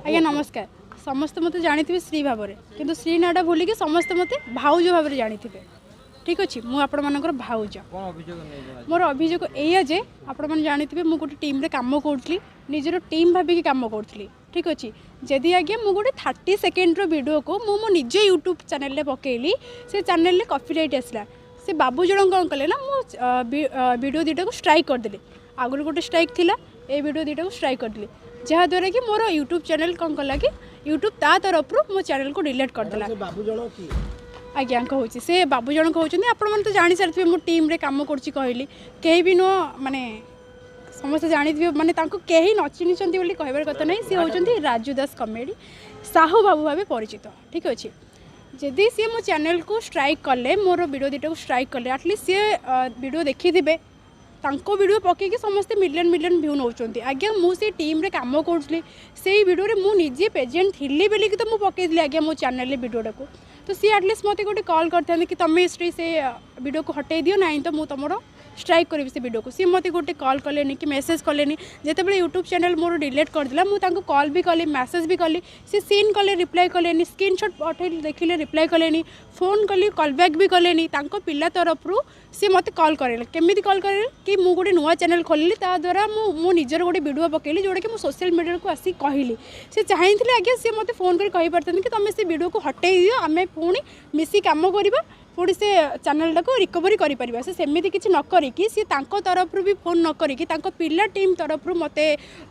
ଆଜ୍ଞା ନମସ୍କାର। ସମସ୍ତେ ମୋତେ ଜାଣିଥିବେ ଶ୍ରୀ ଭାବରେ, କିନ୍ତୁ ଶ୍ରୀ ନାଁଟା ଭୁଲିକି ସମସ୍ତେ ମୋତେ ଭାଉଜ ଭାବରେ ଜାଣିଥିବେ। ଠିକ୍ ଅଛି, ମୁଁ ଆପଣମାନଙ୍କର ଭାଉଜ। ମୋର ଅଭିଯୋଗ ଏଇଆ ଯେ ଆପଣମାନେ ଜାଣିଥିବେ ମୁଁ ଗୋଟେ ଟିମ୍ରେ କାମ କରୁଥିଲି, ନିଜର ଟିମ୍ ଭାବିକି କାମ କରୁଥିଲି। ଠିକ୍ ଅଛି, ଯଦି ଆଜ୍ଞା ମୁଁ ଗୋଟେ 30 ସେକେଣ୍ଡର ଭିଡ଼ିଓକୁ ମୁଁ ମୋ ନିଜ ୟୁଟ୍ୟୁବ୍ ଚ୍ୟାନେଲ୍ରେ ପକାଇଲି, ସେ ଚ୍ୟାନେଲ୍ରେ କପିରାଇଟ୍ ଆସିଲା। ସେ ବାବୁ ଜଣ କ'ଣ କଲେ ନା, ମୋ ଭିଡ଼ିଓ ଦୁଇଟାକୁ ଷ୍ଟ୍ରାଇକ୍ କରିଦେଲେ। ଆଗରୁ ଗୋଟେ ଷ୍ଟ୍ରାଇକ୍ ଥିଲା, ଏ ଭିଡ଼ିଓ ଦୁଇଟାକୁ ଷ୍ଟ୍ରାଇକ୍ କରିଦେଲେ, ଯାହାଦ୍ୱାରା କି ମୋର ୟୁଟ୍ୟୁବ୍ ଚ୍ୟାନେଲ୍ କ'ଣ କଲା କି ୟୁଟ୍ୟୁବ୍ ତା ତରଫରୁ ମୋ ଚ୍ୟାନେଲ୍କୁ ଡିଲିଟ୍ କରିଦେଲା। ଆଜ୍ଞା କହୁଛି, ସେ ବାବୁ ଜଣକ ହେଉଛନ୍ତି, ଆପଣମାନେ ତ ଜାଣିସାରିଥିବେ ମୁଁ ଟିମ୍ରେ କାମ କରୁଛି କହିଲି, କେହି ବି ନୁହଁ, ମାନେ ସମସ୍ତେ ଜାଣିଥିବେ, ମାନେ ତାଙ୍କୁ କେହି ନ ଚିହ୍ନିଛନ୍ତି ବୋଲି କହିବାର କଥା ନାହିଁ। ସିଏ ହେଉଛନ୍ତି ରାଜୁ ଦାସ କମେଡ଼ି, ସାହୁ ବାବୁ ଭାବେ ପରିଚିତ। ଠିକ୍ ଅଛି, ଯଦି ସିଏ ମୋ ଚ୍ୟାନେଲ୍କୁ ଷ୍ଟ୍ରାଇକ୍ କଲେ, ମୋର ଭିଡ଼ିଓ ଦୁଇଟାକୁ ଷ୍ଟ୍ରାଇକ୍ କଲେ, ଆଟଲିଷ୍ଟ ସିଏ ଭିଡ଼ିଓ ଦେଖିଥିବେ। ତାଙ୍କ ଭିଡ଼ିଓ ପକାଇକି ସମସ୍ତେ ମିଲିୟନ୍ ମିଲିୟନ୍ ଭ୍ୟୁ ନେଉଛନ୍ତି। ଆଜ୍ଞା ମୁଁ ସେଇ ଟିମ୍ରେ କାମ କରୁଥିଲି, ସେଇ ଭିଡ଼ିଓରେ ମୁଁ ନିଜେ ପ୍ରେଜେଣ୍ଟ ଥିଲି ବୋଲିକି ତ ମୁଁ ପକାଇଥିଲି ଆଜ୍ଞା ମୋ ଚ୍ୟାନେଲ୍ରେ ଭିଡ଼ିଓଟାକୁ। ତ ସିଏ ଆଟଲିଷ୍ଟ ମୋତେ ଗୋଟେ କଲ୍ କରିଥାନ୍ତେ କି ତୁମେ ଶ୍ରୀ ସେ ଭିଡ଼ିଓକୁ ହଟେଇ ଦିଅ, ନାହିଁ ତ ମୁଁ ତୁମର ଷ୍ଟ୍ରାଇକ୍ କରିବି ସେ ଭିଡ଼ିଓକୁ। ସିଏ ମୋତେ ଗୋଟେ କଲ୍ କଲେନି କି ମେସେଜ୍ କଲେନି। ଯେତେବେଳେ ୟୁଟ୍ୟୁବ୍ ଚ୍ୟାନେଲ୍ ମୋର ଡିଲିଟ୍ କରିଦେଲା, ମୁଁ ତାଙ୍କୁ କଲ୍ ବି କଲି, ମେସେଜ୍ ବି କଲି, ସେ ସିନ୍ କଲେ, ରିପ୍ଲାଏ କଲେନି। ସ୍କ୍ରିନସଟ୍ ପଠେଇଲି, ଦେଖିଲେ, ରିପ୍ଲାଏ କଲେନି। ଫୋନ୍ କଲି, କଲ୍ ବ୍ୟାକ୍ ବି କଲେନି। ତାଙ୍କ ପିଲା ତରଫରୁ ସିଏ ମୋତେ କଲ୍ କରାଇଲେ। କେମିତି କଲ୍ କରାଇଲେ କି ମୁଁ ଗୋଟେ ନୂଆ ଚ୍ୟାନେଲ୍ ଖୋଲିଲି, ତା ଦ୍ୱାରା ମୁଁ ମୋ ନିଜର ଗୋଟେ ଭିଡ଼ିଓ ପକାଇଲି, ଯେଉଁଟାକି ମୁଁ ସୋସିଆଲ୍ ମିଡ଼ିଆକୁ ଆସିକି କହିଲି। ସେ ଚାହିଁଥିଲେ ଆଜ୍ଞା ସିଏ ମୋତେ ଫୋନ୍ କରି କହିପାରିଥାନ୍ତେ କି ତୁମେ ସେ ଭିଡ଼ିଓକୁ ହଟେଇ ଦିଅ, ଆମେ ପୁଣି ମିଶି କାମ କରିବା, ପୁଣି ସେ ଚ୍ୟାନେଲ୍ଟାକୁ ରିକଭରି କରିପାରିବା। ସେ ସେମିତି କିଛି ନ କରିକି, ସିଏ ତାଙ୍କ ତରଫରୁ ବି ଫୋନ୍ ନ କରିକି ତାଙ୍କ ପିଲା ଟିମ୍ ତରଫରୁ ମୋତେ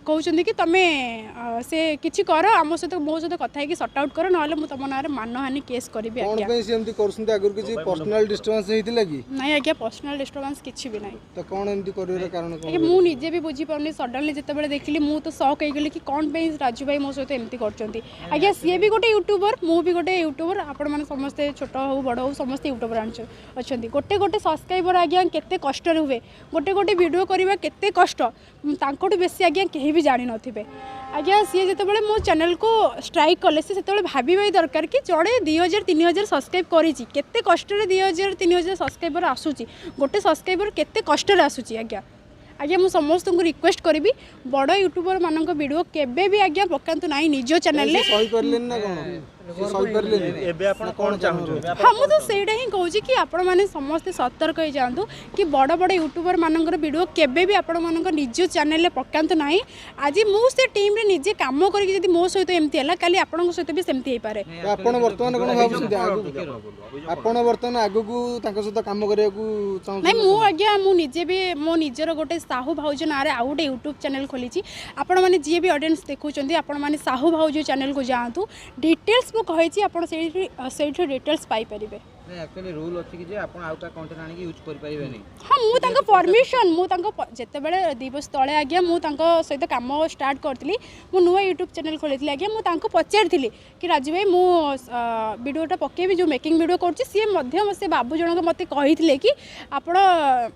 କହୁଛନ୍ତି କି ତୁମେ ସେ କିଛି କର, ଆମ ସହିତ ମୋ ସହିତ କଥା ହେଇକି ସର୍ଟ ଆଉଟ୍ କର, ନହେଲେ ମୁଁ ତୁମ ନାଁରେ ମାନହାନି କେସ୍ କରିବି। କଣ ଆଜ୍ଞା ପାଇଁ ସେ ଏମିତି କରୁଛନ୍ତି? ଆଗରୁ କିଛି ପର୍ସନାଲ ଡିଷ୍ଟର୍ବାନ୍ସ ହେଇଥିଲା କି? ନାଇଁ ଆଜ୍ଞା, ପର୍ସନାଲ ଡିଷ୍ଟର୍ବାନ୍ସ କିଛି ବି ନାହିଁ। ତ କଣ ଏମିତି କରିବାର କାରଣ କଣ? ଆଜ୍ଞା ମୁଁ ନିଜେ ବି ବୁଝିପାରୁନି। ସଡନଲି ଯେତେବେଳେ ଦେଖିଲି ମୁଁ ତ ସକ୍ ହେଇଗଲି କି କ'ଣ ପାଇଁ ରାଜୁ ଭାଇ ମୋ ସହିତ ଏମିତି କରୁଛନ୍ତି। ଆଜ୍ଞା ସିଏ ବି ଗୋଟେ ୟୁଟ୍ୟୁବର, ମୁଁ ବି ଗୋଟେ ୟୁଟ୍ୟୁବର। ଆପଣମାନେ ସମସ୍ତେ ଛୋଟ ହଉ ବଡ଼ ହଉ ସମସ୍ତେ ୟୁଟ୍ୟୁବର ଅଛନ୍ତି। ଗୋଟେ ଗୋଟେ ସବସ୍କ୍ରାଇବର ଆଜ୍ଞା କେତେ କଷ୍ଟରେ ହୁଏ, ଗୋଟେ ଗୋଟେ ଭିଡ଼ିଓ କରିବା କେତେ କଷ୍ଟ, ତାଙ୍କଠୁ ବେଶୀ ଆଜ୍ଞା କେହି ବି ଜାଣିନଥିବେ। ଆଜ୍ଞା ସିଏ ଯେତେବେଳେ ମୋ ଚ୍ୟାନେଲ୍କୁ ଷ୍ଟ୍ରାଇକ୍ କଲେ, ସେ ସେତେବେଳେ ଭାବିବା ଦରକାର କି ଜଣେ 2000 3000 ସବସ୍କ୍ରାଇବ୍ କରିଛି, କେତେ କଷ୍ଟରେ 2000 3000 ସବସ୍କ୍ରାଇବର ଆସୁଛି, ଗୋଟେ ସବସ୍କ୍ରାଇବର କେତେ କଷ୍ଟରେ ଆସୁଛି। ଆଜ୍ଞା ମୁଁ ସମସ୍ତଙ୍କୁ ରିକ୍ୱେଷ୍ଟ କରିବି, ବଡ଼ ୟୁଟ୍ୟୁବରମାନଙ୍କ ଭିଡ଼ିଓ କେବେ ବି ଆଜ୍ଞା ପକାନ୍ତୁ ନାହିଁ ନିଜ ଚ୍ୟାନେଲରେ। ସେ ସହିପାରିଲେନି ନା କଣ? ସେ ସହିପାରିଲେନି? ଏବେ ଆପଣ କଣ ଚାହୁଁଛନ୍ତି? ହଁ, ମୁଁ ତ ସେଇଟା ହିଁ କହୁଛି କି ଆପଣମାନେ ସମସ୍ତେ ସତର୍କ ହେଇଯାଆନ୍ତୁ କି ବଡ଼ ବଡ଼ ୟୁଟ୍ୟୁବରମାନଙ୍କର ଭିଡ଼ିଓ କେବେ ବି ଆପଣମାନଙ୍କ ନିଜ ଚ୍ୟାନେଲରେ ପକାନ୍ତୁ ନାହିଁ। ଆଜି ମୁଁ ସେ ଟିମ୍ରେ ନିଜେ କାମ କରିକି ଯଦି ମୋ ସହିତ ଏମିତି ହେଲା, କାଲି ଆପଣଙ୍କ ସହିତ ବି ସେମିତି ହେଇପାରେ। ତ ଆପଣ ବର୍ତ୍ତମାନ କଣ ଭାବୁଛନ୍ତି ଆଗକୁ? ଆପଣ ବର୍ତ୍ତମାନ ଆଗକୁ ତାଙ୍କ ସହିତ କାମ କରିବାକୁ ଚାହୁଁଛନ୍ତି? ନାଇଁ, ମୁଁ ଆଜ୍ଞା ମୁଁ ନିଜେ ବି ମୋ ନିଜର ଗୋଟେ ସାହୁ ଭାଉଜ ନାଁରେ ଆଉ ଗୋଟେ ୟୁଟ୍ୟୁବ୍ ଚ୍ୟାନେଲ୍ ଖୋଲିଛି। ଆପଣମାନେ ଯିଏ ବି ଅଡ଼ିଏନ୍ସ ଦେଖୁଛନ୍ତି, ଆପଣମାନେ ସାହୁ ଭାଉଜ ଚ୍ୟାନେଲ୍କୁ ଯାଆନ୍ତୁ, ଡିଟେଲ୍ସ ମୁଁ କହିଛି, ଆପଣ ସେଇଠି ଡିଟେଲ୍ସ ପାଇପାରିବେ। ନାଇଁ, ଆକ୍ଚୁଆଲି ରୁଲ୍ ଅଛି କି ଯେ ଆପଣ ଆଉ କାହା କଣ୍ଟେଣ୍ଟ ଆଣିକି ୟୁଜ୍ କରିପାରିବେନି? ହଁ, ମୁଁ ତାଙ୍କ ପରମିସନ୍, ମୁଁ ତାଙ୍କ ଯେତେବେଳେ 2 ବର୍ଷ ତଳେ ଆଜ୍ଞା ମୁଁ ତାଙ୍କ ସହିତ କାମ ଷ୍ଟାର୍ଟ କରିଥିଲି, ମୁଁ ନୂଆ ୟୁଟ୍ୟୁବ୍ ଚ୍ୟାନେଲ୍ ଖୋଲିଥିଲି, ଆଜ୍ଞା ମୁଁ ତାଙ୍କୁ ପଚାରିଥିଲି କି ରାଜୁ ଭାଇ, ମୁଁ ଭିଡ଼ିଓଟା ପକାଇବି ଯେଉଁ ମେକିଂ ଭିଡ଼ିଓ କରୁଛି। ସିଏ ମଧ୍ୟ, ସେ ବାବୁ ଜଣକ ମୋତେ କହିଥିଲେ କି ଆପଣ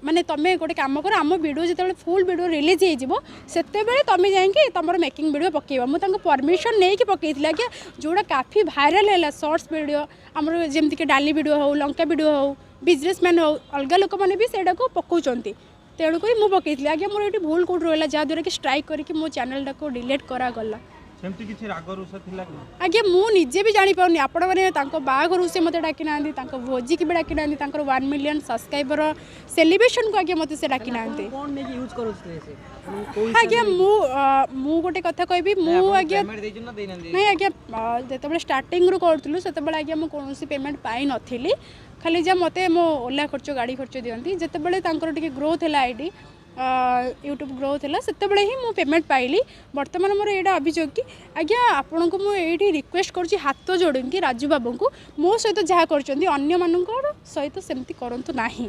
ମାନେ ତୁମେ ଗୋଟେ କାମ କର, ଆମ ଭିଡ଼ିଓ ଯେତେବେଳେ ଫୁଲ୍ ଭିଡ଼ିଓ ରିଲିଜ୍ ହେଇଯିବ, ସେତେବେଳେ ତୁମେ ଯାଇକି ତୁମର ମେକିଂ ଭିଡ଼ିଓ ପକାଇବ। ମୁଁ ତାଙ୍କ ପରମିସନ୍ ନେଇକି ପକାଇଥିଲି ଆଜ୍ଞା, ଯେଉଁଟା କାଫି ଭାଇରାଲ୍ ହେଲା। ସର୍ଟସ୍ ଭିଡ଼ିଓ ଆମର ଯେମିତିକି ଡାଲି ଭିଡ଼ିଓ ହେଉ, ଲଙ୍କା ଭିଡ଼ିଓ ହେଉ, ବିଜନେସମ୍ୟାନ୍ ହେଉ, ଅଲଗା ଲୋକମାନେ ବି ସେଇଟାକୁ ପକାଉଛନ୍ତି, ତେଣୁକରି ମୁଁ ପକାଇଥିଲି। ଆଜ୍ଞା ମୋର ଏଇଠି ଭୁଲ କେଉଁଠି ରହିଲା ଯାହାଦ୍ୱାରା କି ଷ୍ଟ୍ରାଇକ୍ କରିକି ମୋ ଚ୍ୟାନେଲ୍ଟାକୁ ଡିଲିଟ୍ କରାଗଲା? ସେମିତି କିଛି ରାଗ ରୁଷା ଥିଲା କି? ଆଜ୍ଞା ମୁଁ ନିଜେ ବି ଜାଣିପାରୁନି। ଆପଣମାନେ ତାଙ୍କ ବାହାଘରକୁ ସେ ମୋତେ ଡାକିନାହାନ୍ତି, ତାଙ୍କ ଭୋଜିକି ବି ଡାକିନାହାନ୍ତି, ତାଙ୍କର 1 ମିଲିୟନ୍ ସବସ୍କ୍ରାଇବର ସେଲିବ୍ରେସନ୍କୁ ଆଜ୍ଞା ମୋତେ ସେ ଡାକିନାହାନ୍ତି। କଣ ନେଇକି ୟୁଜ୍ କରୁଥିଲେ ସେ? ଆଜ୍ଞା ମୁଁ ଗୋଟେ କଥା କହିବି, ମୁଁ ଆଜ୍ଞା ପେମେଣ୍ଟ ଦେଇଛନ୍ତି ନା ଦେଇନାହାନ୍ତି? ନାଇଁ ଆଜ୍ଞା, ଯେତେବେଳେ ଷ୍ଟାର୍ଟିଂରୁ କରୁଥିଲୁ ସେତେବେଳେ ଆଜ୍ଞା ମୁଁ କୌଣସି ପେମେଣ୍ଟ ପାଇନଥିଲି। ଖାଲି ଯାହା ମୋତେ ମୋ ଓଲା ଖର୍ଚ୍ଚ, ଗାଡ଼ି ଖର୍ଚ୍ଚ ଦିଅନ୍ତି। ଯେତେବେଳେ ତାଙ୍କର ଟିକେ ଗ୍ରୋଥ୍ ହେଲା, ଆଇଡ଼ି ୟୁଟ୍ୟୁବ୍ ଗ୍ରୋଥ୍ ହେଲା, ସେତେବେଳେ ହିଁ ମୁଁ ପେମେଣ୍ଟ ପାଇଲି। ବର୍ତ୍ତମାନ ମୋର ଏଇଟା ଅଭିଯୋଗ କି ଆଜ୍ଞା ଆପଣଙ୍କୁ ମୁଁ ଏଇଠି ରିକ୍ୱେଷ୍ଟ କରୁଛି ହାତ ଯୋଡ଼ିକି, ରାଜୁ ବାବୁଙ୍କୁ, ମୋ ସହିତ ଯାହା କରୁଛନ୍ତି ଅନ୍ୟମାନଙ୍କର ସହିତ ସେମିତି କରନ୍ତୁ ନାହିଁ।